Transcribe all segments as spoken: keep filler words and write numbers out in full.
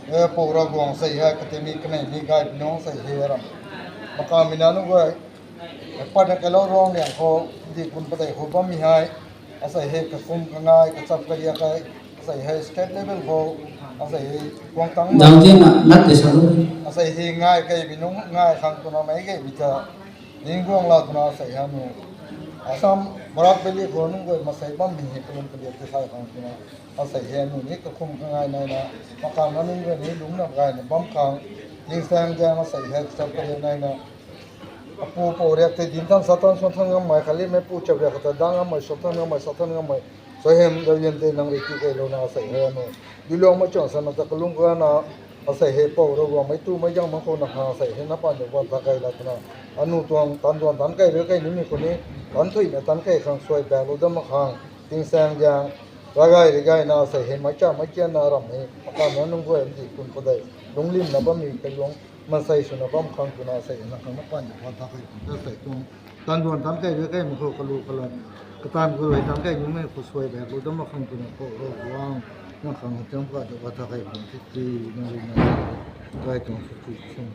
Eh, Pou Ravguangc asei hei, kati mi kanei ni gay pi nung asei hei ram. Makammei na nunc guay, eh, pat na kailou ruang liang khou, di kun padeih khou bammei hei, asei hei kakum kangai, kachap kariak kai, asei hei state level khou, asei hei guang tang Dang te ma, lat de sa lu. Asei hei ngai kei bi nung, ngai khang twna mei kei bi ta, ning guang la twna asei hei nu. Assam, Barak Valley khou nunc guay masei bammei hei kalum kaliak te sai khang twna. Asei hei nu ni kakum kangai nai na, makam na nunc guay ni lungc na gay na bam khang, tingsaeng zaeng asei hei chap kariak nai na. Apu pou riak tei din than sa than suan than ngammei, khatni meipu chap riak kata dang ngammei, suan than ngammei, sa than ngammei, suaihiam zauzian tei nang rui ti kei lou na asei hei nu. Dilong mei chuang sa na ta kalung ka na, asei hei Pou Ravguangc mei tu mei zang mak khou na ha asei hei na pan de wan ta kei la twna. Anu tuang tan duan tan kei rui kei nimei khou ni, tan thuy na tan kei khang suai baek lou dam mak khang, tingsaeng zaeng, ravgay ravgay na asei hei meic cha meic kian na ram hei, makam na nunc guay di kun padeih, lunglim na bammei kailuang, mansei swna bam khang twna asei hei na khang na pan de wan ta kei khang ta asei tuang. Tan duan tan kei rui kei mak khou kalu kalan, katan kalui tan kei nimei khou suai baek lou dam mak khang twna Pou Ravguangc, nang khang na tiam ka de wan ta kei khang titi, nang rui na, gay tuang titi sung.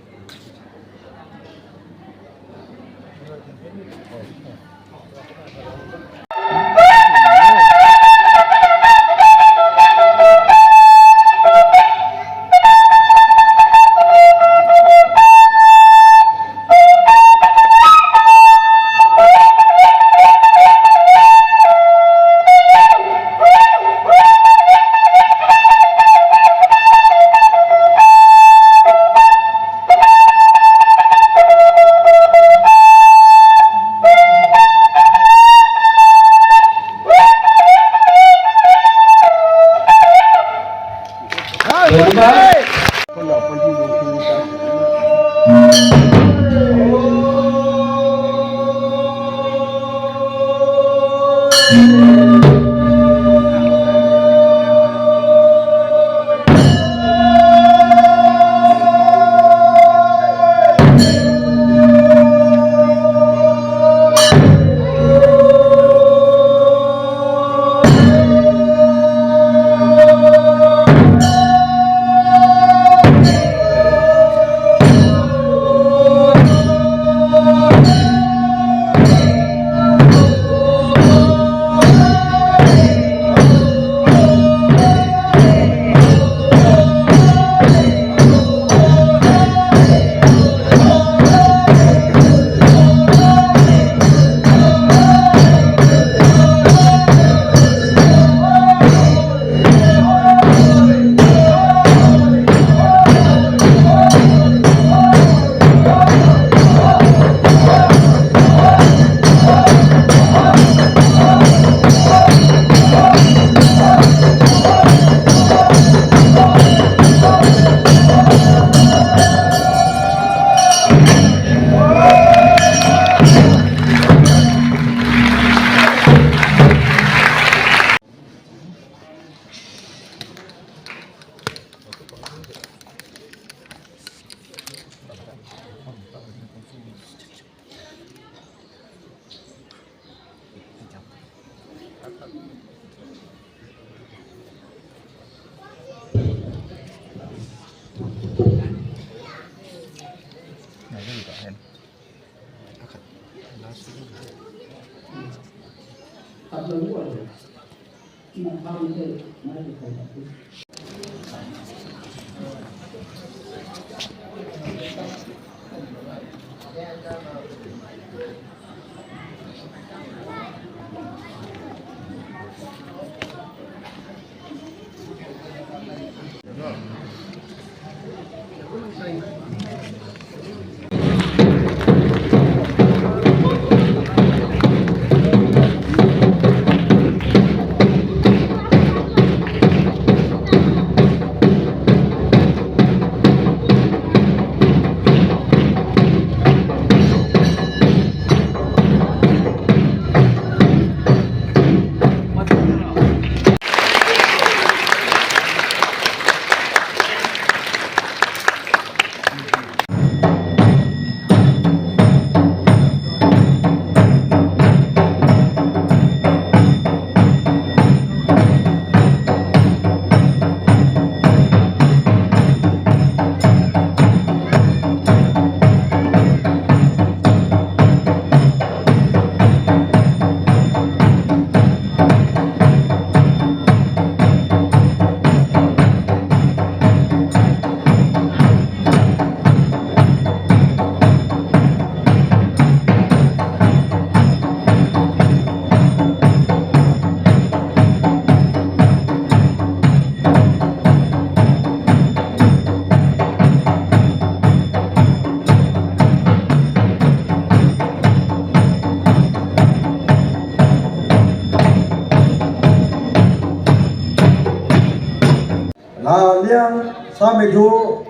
Samei thu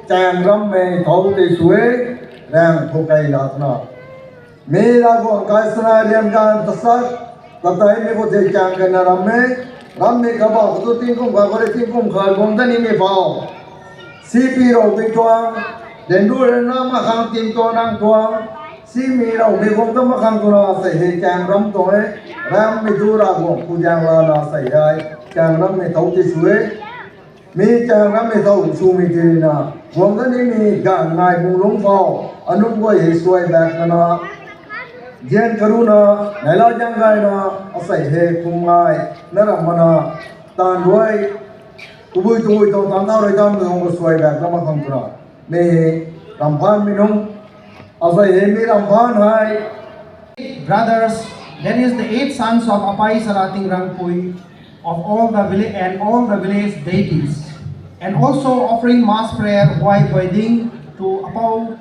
chaeng rammei thau tei sw e, raeng khou kai la twna. Mi Ravguangc kai sana rian ganv tasat, tatai mi khou tei chaeng kai na ram e, rammei kabah khou tu tingkum kha khou rui tingkum kha guang dat nimei pou. Sipi rou pui tuang, denru rui na makhang tin tuang nang tuang, simi rou mi guang dat makhang twna sei hei chaeng ram tuang e, rammei thu Ravguangc khou zaeng lana sei hei, chaeng rammei thau tei sw e. Mi chaeng rammei thau swmei tei na, guang dat nimei ganv nai bung lungc pou, anunc guay hei suai bak kana, zian karuna, naila zian gayna, asei hei kum ngai, na ram mana, taanv rui, tabui tabui tuang taanv na rui taanv tuang khou suai bak na makhang twna. Mi ramphaan mi nunc, asei hei mi ramphaan hei. Brothers, that is the eight sons of Apai Sarating Rangpui of all the village and all the village deities, and also offering mass prayer while biding to Apau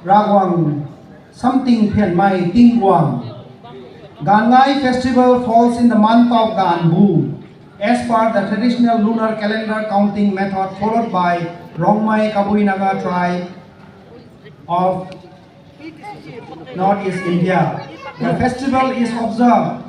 Ravguangc Samting Phianmei Tingguang. Gangngai festival falls in the month of Ganbu, as per the traditional lunar calendar counting method followed by Rongmei Kabui Naga tribe of North East India. The festival is observed.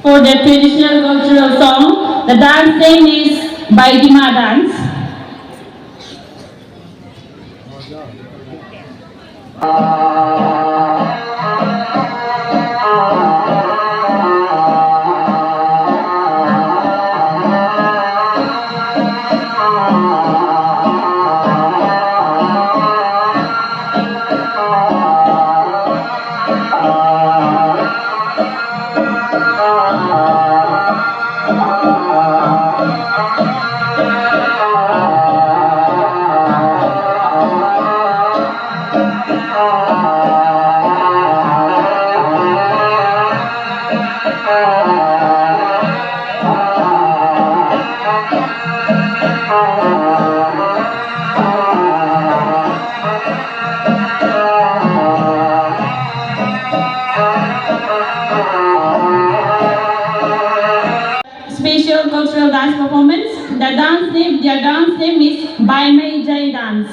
For the traditional cultural song, the dance name is Baidima dance. Special cultural dance performance. The dance name, their dance name is Baimei Jai dance.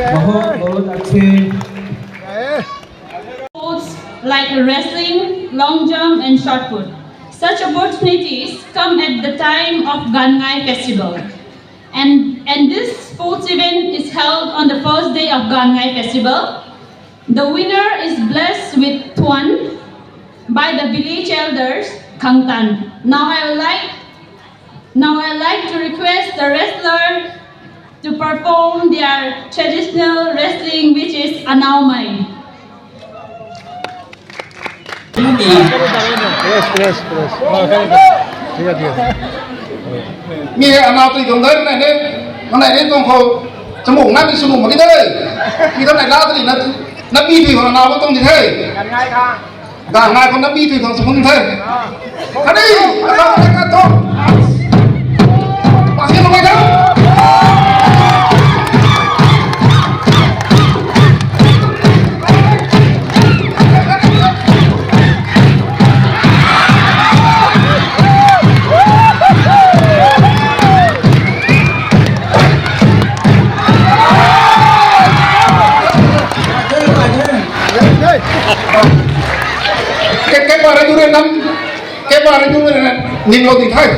बहुत, बहुत अच्छे। Sports like wrestling, long jump and shot put. Such opportunities come at the time of Gangngai Festival. And, and this sports event is held on the first day of Gangngai Festival. The winner is blessed with tuan by the village elders, Khangtan. Now I would like, now I like to request the wrestler to perform their traditional wrestling, which is Anaomei. Press, press, press. Diya, diya. Mi hei anau tui tuang dei na ne, nang nai rin tuang khou, chamuk na ni sunu mak ki dei. Mi tuang nai la tui na, na mi tui khou anau tuang di the. Gangngai khou na mi tui tuang chamuk the. Kani, anau tui ka tuang. Pasi lo mai da. Kek, kek ba rei tu rei nam, kek ba rei tu rei nam, ning lo di thai.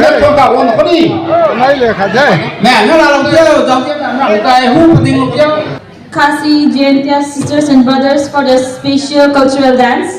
Rei tuang ta lo na kani. Nai le kha de. Mei na la lo piu, zam piu na na tai hu pa ding lo piu. Khasi Jaintia sisters and brothers for the special cultural dance.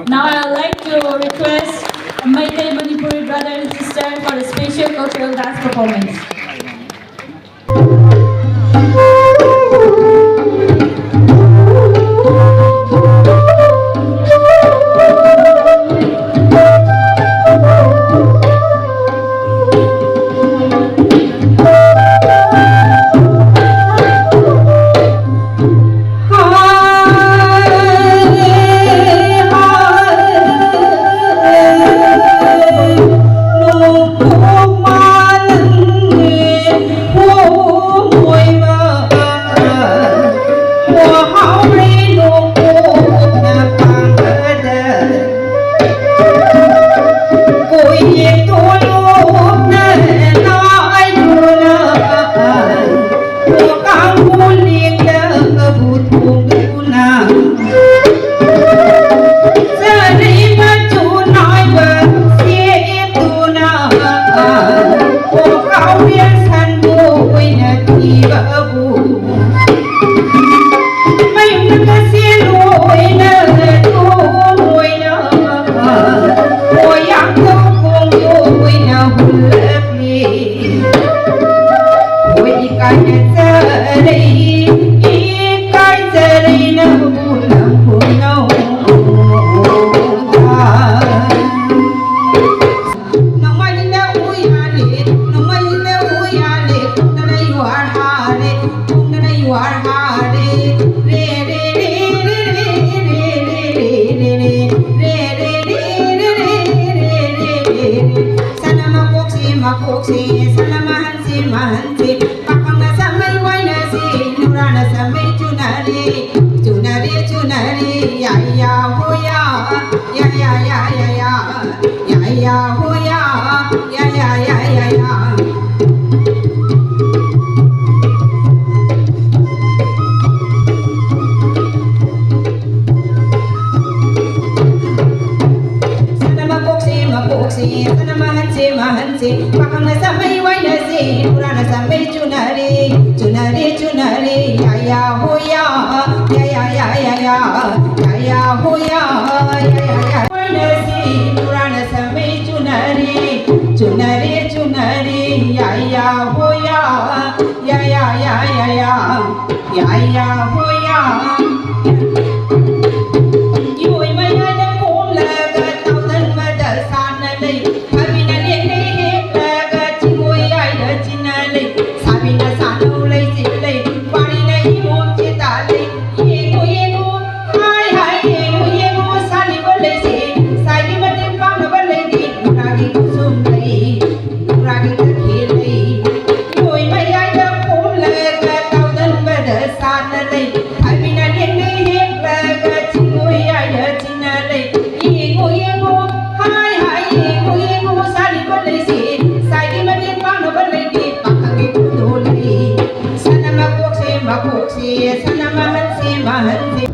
Now I would like to request Meitei Manipuri brother and sister for the special cultural dance performance. Hanse, pakhangna samei waina si, nurana samei chunari, chunari, chunari, ya, ya, ho, ya, ya, ya, ya, ya, ya, ya, ho, ya, ya, ya, ya, ya, ya. Sana makok se, makok se, sana mahan se, mahan se, pakhangna samei waina si, nurana samei chunari, chunari, chunari, ya, ya, ho, ya, ya, ya, ya, ya, ya, ya, ya, ho, ya, ya, ya, ya, waina si, nurana samei chunari, chunari, chunari, ya, ya, ho, ya, ya, ya, ya, ya, ya, ya, ya, ho, ya. Yui mai ai da pum laga tau dan ma da san na lei, phabi na lian nei hek laga chingui ai da chin na lei, sabi na san lou lei si lei, pari na i mum chi ta lei, i mu i mu, hai hai i mu i mu, sani ba lei si, sai di ma tin pang na ba lei di, nuragi kusum lei, nuragi ta khe lei. Yui mai ai da pum laga tau dan ma da san na lei, phabi na lian nei hek laga chingui ai da chin na lei, i mu i mu, hai hai i mu i mu, sani ba lei si, sai di ma tin pang na ba lei di, pakhang ki ku do lei. Sana makok se, makok se, sana mahan se, mahan se.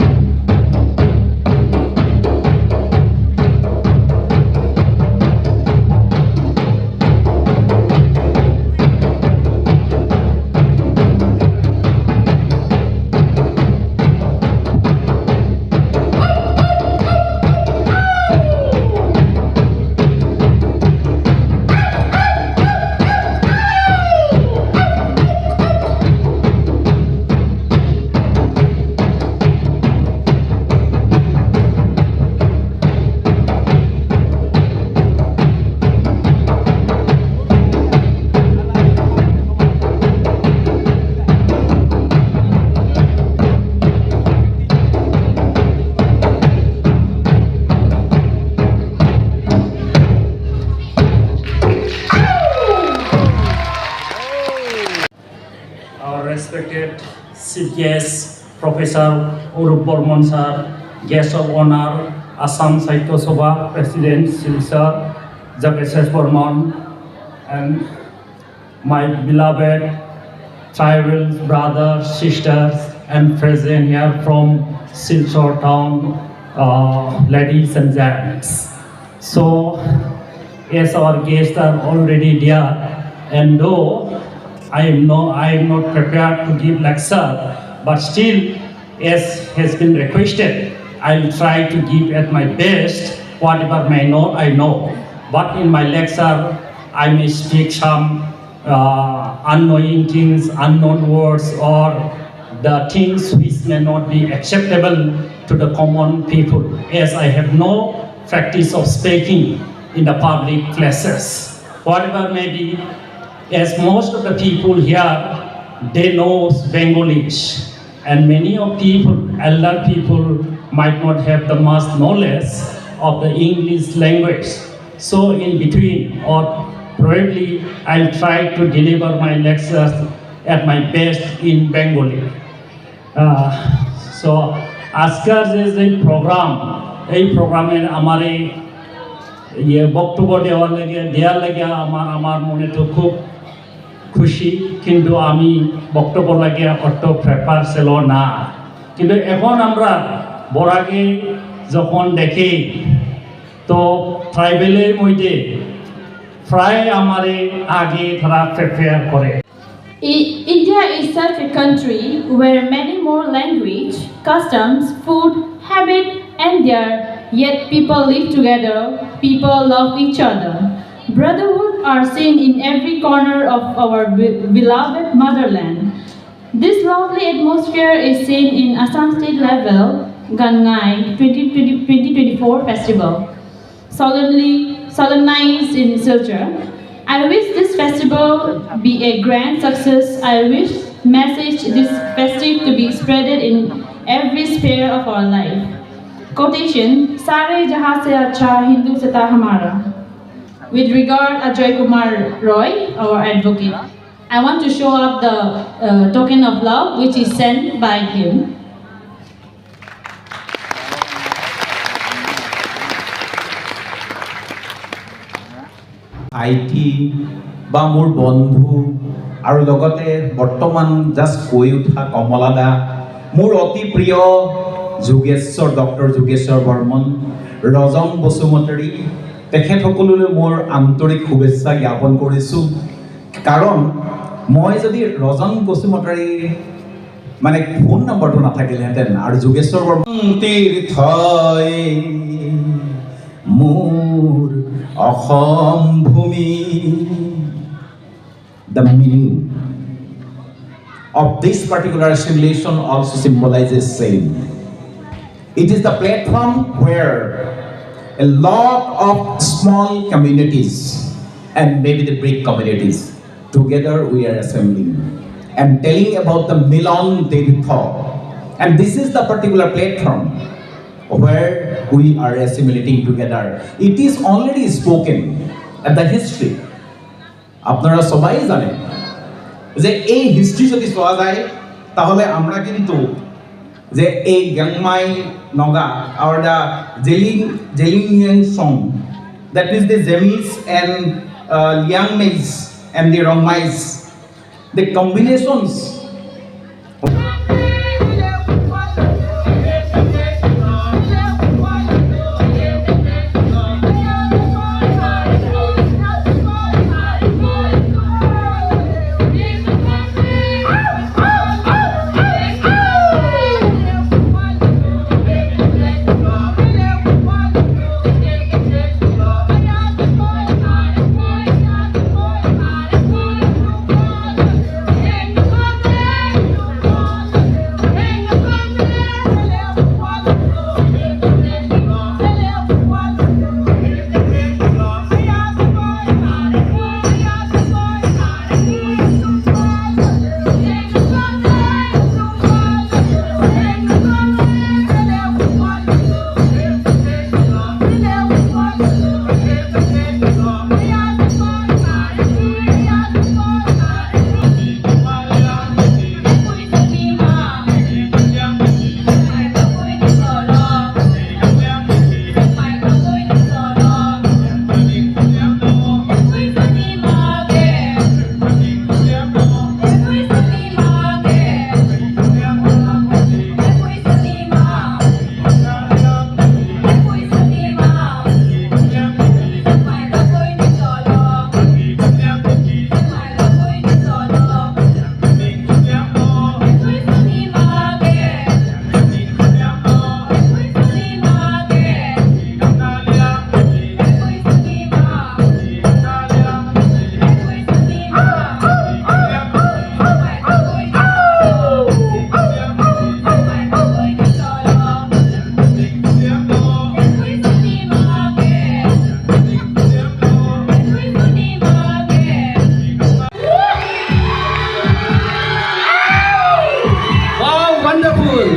Our respected chief guest, Professor Arup Barman sir, guest of honor, Assam Sahitya Sabha President Silchar, Jageswar Barman, and my beloved tribal brothers, sisters, and present here from Silchar town, uh, ladies and gents. So, as our guests are already there, and though I am no, I am not prepared to give lecture, but still, as has been requested, I will try to give at my best, whatever may not I know. But in my lecture, I may speak some uh, unknowing things, unknown words, or the things which may not be acceptable to the common people, as I have no practice of speaking in the public places. Whatever may be, as most of the people here, they know Bengalis, and many of people, elder people, might not have the much knowledge of the English language. So in between, or probably, I'll try to deliver my lectures at my best in Bengali. Uh, so আজকের যে যে প্রোগ্রাম, এই প্রোগ্রামে আমার এই ইয়ে বক্তব্য দেওয়ার লেগে দেওয়ার লেগে আমার আমার মনে তো খুব খুশি, কিন্তু আমি বক্তব্য লাগে অত প্রিপেয়ার ছিল না। কিন্তু এখন আমরা বরাকে যখন দেখি, তো ট্রাইবেলের মধ্যে প্রায় আমারে আগে তারা প্রিপেয়ার করে। I- India is such a country where many more language, customs, food, habit, and there, yet people live together, people love each other. Brotherhood are seen in every corner of our be- beloved motherland. This lovely atmosphere is seen in Assam state level Gangngai twenty twenty, twenty twenty-four festival, solemnly solemnized in Silchar. I wish this festival be a grand success. I wish message this festive to be spreaded in every sphere of our life. Quotation, सारे जहाँ से अच्छा हिंदू सता हमारा. With regard, Ajoy Kumar Roy, our advocate. I want to show up the uh, token of love which is sent by him. ভাইটি বা মোৰ বন্ধু আৰু লগতে বৰ্তমান just কৈ উঠা কমলা দা, মোৰ অতি প্ৰিয় যোগেশ্বৰ, ডক্টৰ যোগেশ্বৰ বৰ্মন, ৰজন বসুমতাৰী, তেখেতসকললৈ মোৰ আন্তৰিক শুভেচ্ছা জ্ঞাপন কৰিছোঁ। কাৰণ মই যদি ৰজন বসুমতাৰীৰ মানে ফোন নম্বৰটো নাথাকিলহেঁতেন আৰু যোগেশ্বৰ বৰ্মন তীৰ্থই মোৰ অসম ভূমি। The meaning of this particular assimilation also symbolizes same. It is the platform where a lot of small communities and maybe the big communities, together we are assembling and telling about the Milan Tirtho. And this is the particular platform where we are assimilating together. It is already spoken at the history. আপনারা সবাই জানেন যে এই হিস্ট্রি যদি চাওয়া যায়, তাহলে আমরা কিন্তু যে এই Liangmai Naga or the Zeliang, Zeliang Liang Song, that is the Zemis and uh, Liangmais and the Rongmais, the combinations. Wow, wonderful!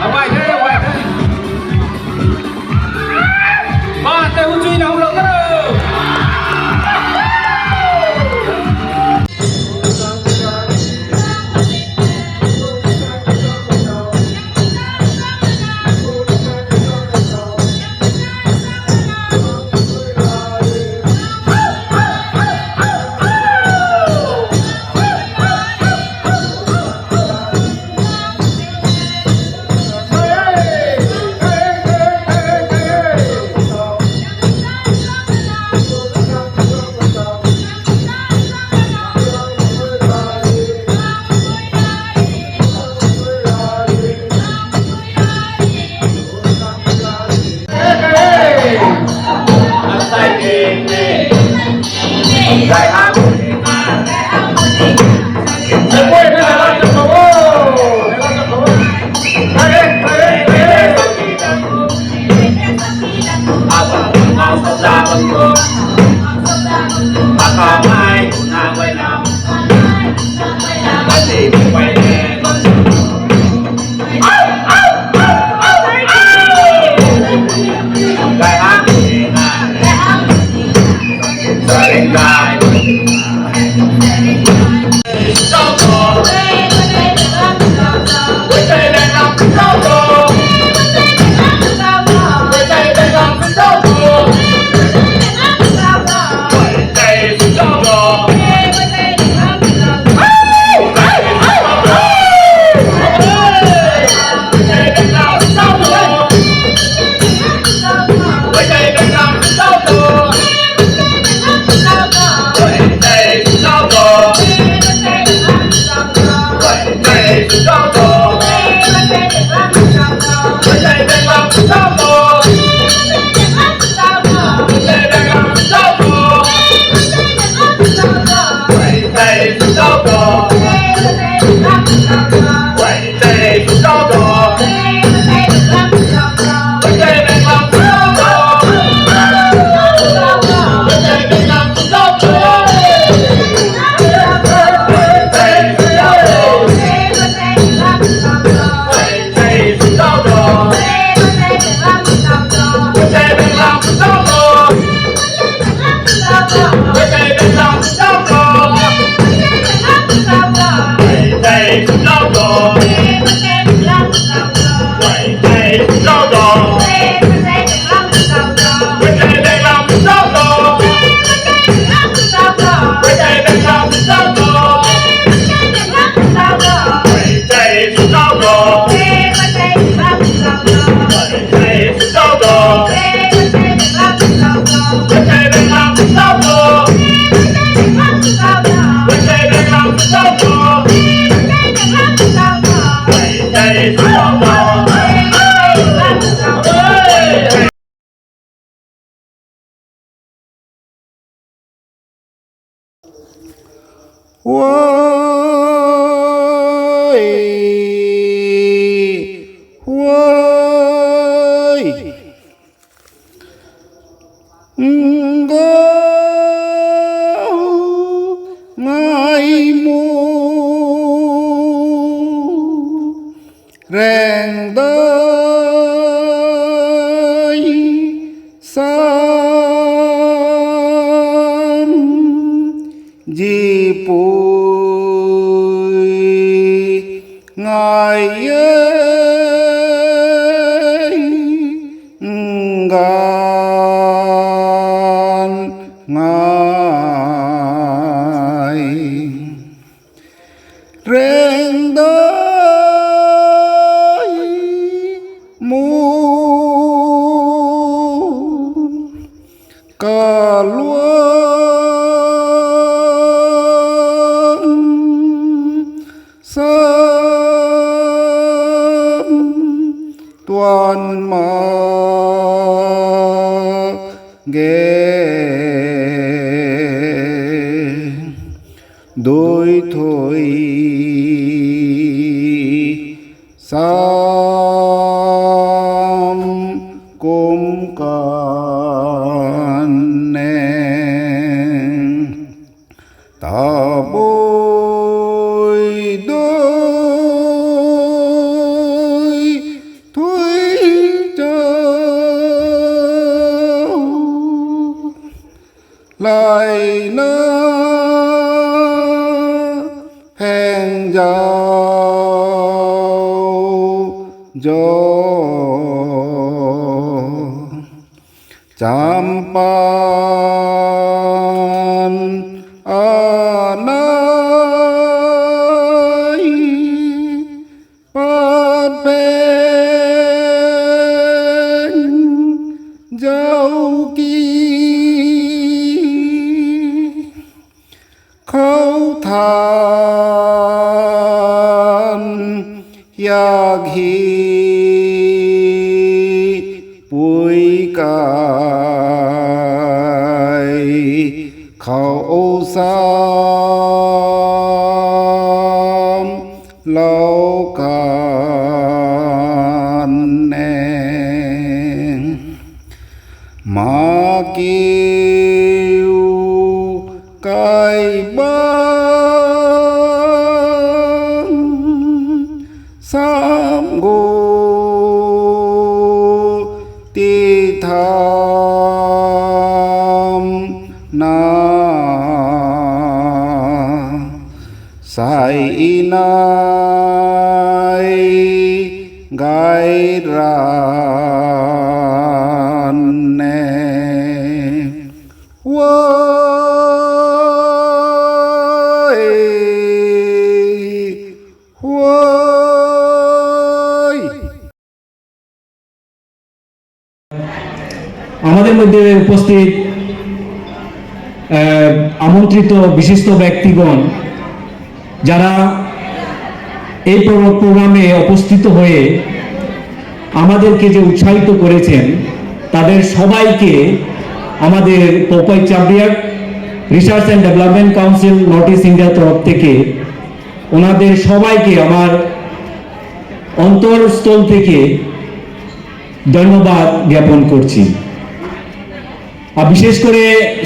Awai the, awai the. Ba, te hu chui na hu lo na. Huai, huai, ngau, ngai mu, reng dai, sam, zipui, ngai e, ngan, ngai. Reng dai mu, kaluang, sam, tuan mak ge, dui thui, sam, kum kan ne. Tabui dui thui chau, laina pheng zau zo. Champan anai pat pheng zau ki. Khou than hiak hi pui kai khou sam lou kan e. Ma kiu kai bang sam gu ti tham na. Sai inai gai ran e. Huai, huai. আমাদের মধ্যে উপস্থিত, আহ, আমন্ত্রিত বিশিষ্ট ব্যক্তিগণ, যারা এই প্রো-, প্রোগ্রামে উপস্থিত হয়ে আমাদেরকে যে উৎসাহিত করেছেন, তাদের সবাইকে আমাদের পোপাই চাবরিয়াক Research and Development Council North East India তরফ থেকে ওনাদের সবাইকে আমার অন্তরস্থল থেকে ধন্যবাদ জ্ঞাপন করছি। আর বিশেষ করে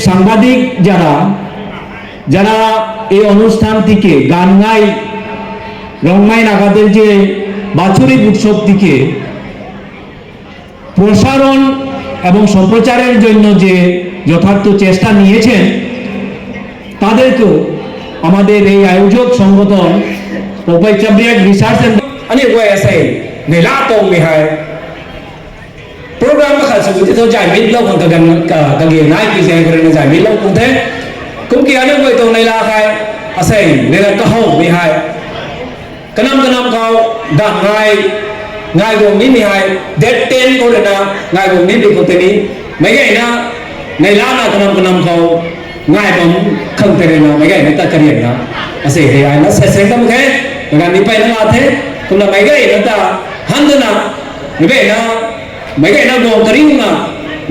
সাংবাদিক যারা, যারা এই অনুষ্ঠানটিকে, গানগাই রংমাই নাগাদের যে বাৎসরিক উৎসবটিকে প্রসারণ এবং সম্প্রচারের জন্য যে যথার্থ চেষ্টা নিয়েছেন, তাদেরকেও আমাদের এই আয়োজক সংগঠন পোপাই চাবরিয়াক Research and Aniu guay asei neihla tuangmei hei program makhat sw ti thu zay mitlou khang kagan, ka, kage nai ki zay khou rui na zay mitlou khang the. Kum ki aniu guay tuang neihla hei asei neihla kahowmei hei kanam kanam khou ganv ngai, ngai guang nimei hei, date ten khou rui na ngai guang nimei khou tei ni, meic gayna, neihlana kanam kanam khou ngai bam khang tei rui na meic gayna ta karianna asei hei ai na seseng tam khe, kaganv ni peyna la the, kumna meic gayna ta han dana, meic gayna, meic gayna guang kariuna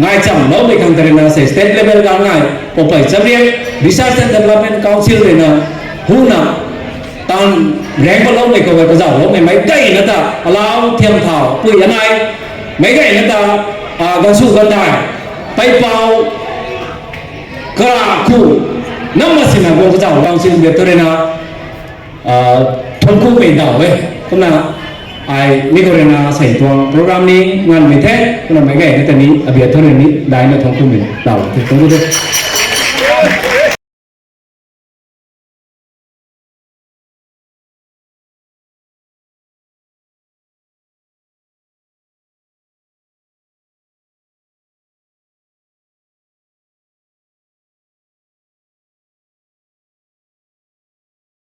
ngai chamloumei khang tei rui na asei state level ganv ngai, Poupei Chabriak Research and Development Council rui na Huna, tan rengpaloumei khou kazauhloumei meic gayna ta, alau thiam thau pui anai, meic gayna ta, a, gansu gandai, peipau, kara khu, nam masina guang kazauh bang sin biak thu rui na, a, thuanc kumei daw e. Kumna, ai mi khou rui na sei tuang program ni nganvmei the, kumna meic gayna ta ni abiak thu rui ni daina thuanc kumei daw the. Thuanc ku the.